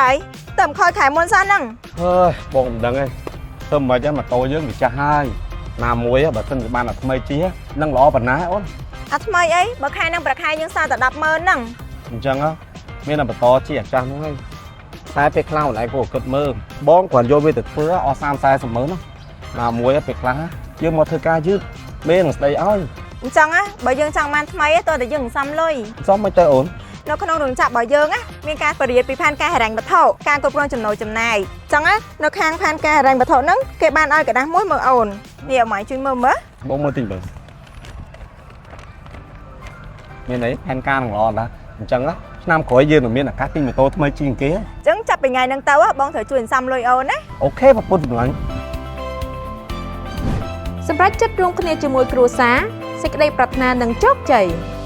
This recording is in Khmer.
ហើយតែមិនខូចខែមុនសោះហ្នឹង ហើយបងមិនដឹងទេធ្វើមិនហ្នឹងម៉ូតូយើងវាចាស់ហើយណាមួយបើសិនជាបានអាថ្មីជិះនឹងល្អប៉ុណ្ណាអូន អាថ្មីអីបើខែហ្នឹងប្រាក់ខែយើងសល់តែ100000ហ្នឹង អញ្ចឹងមានតែបន្តជិះអាចាស់ហ្នឹងហើយតែពេលខ្លះម្ល៉េះគួរគិតមើលបងគ្រាន់យកវាទៅធ្វើអស់30 40ម៉ឺនណាមួយពេលខ្លះយើងមកធ្វើការយឺតមេនឹងស្ដីឲ្យ អញ្ចឹងណាបើយើងចង់បានថ្មីតើតែយើងសំលុយ សំមិនទៅអូន នៅក្នុងរោងចក្ររបស់យើងណាមានការបរិយាយពីផែនការហិរញ្ញវត្ថុការគ្រប់គ្រងចំណូលចំណាយអញ្ចឹងណានៅខាងផែនការហិរញ្ញវត្ថុហ្នឹងគេបានឲ្យកระดาษមួយមកអូននេះអមជួយមើលមើល បងមើលតិចមើលមានអីផែនការនឹងល្អណាស់អញ្ចឹងឆ្នាំក្រោយយើងនឹងមានឱកាសទិញម៉ូតូថ្មីជាងគេ អញ្ចឹងចាប់ពីថ្ងៃហ្នឹងទៅបងត្រូវជួយសំលុយអូនណា OK ប្រពន្ធសម្លាញ់ សម្រាប់ចិត្តរួមគ្នាជាមួយគ្រួសារសេចក្តីប្រាថ្នានឹងជោគជ័យ។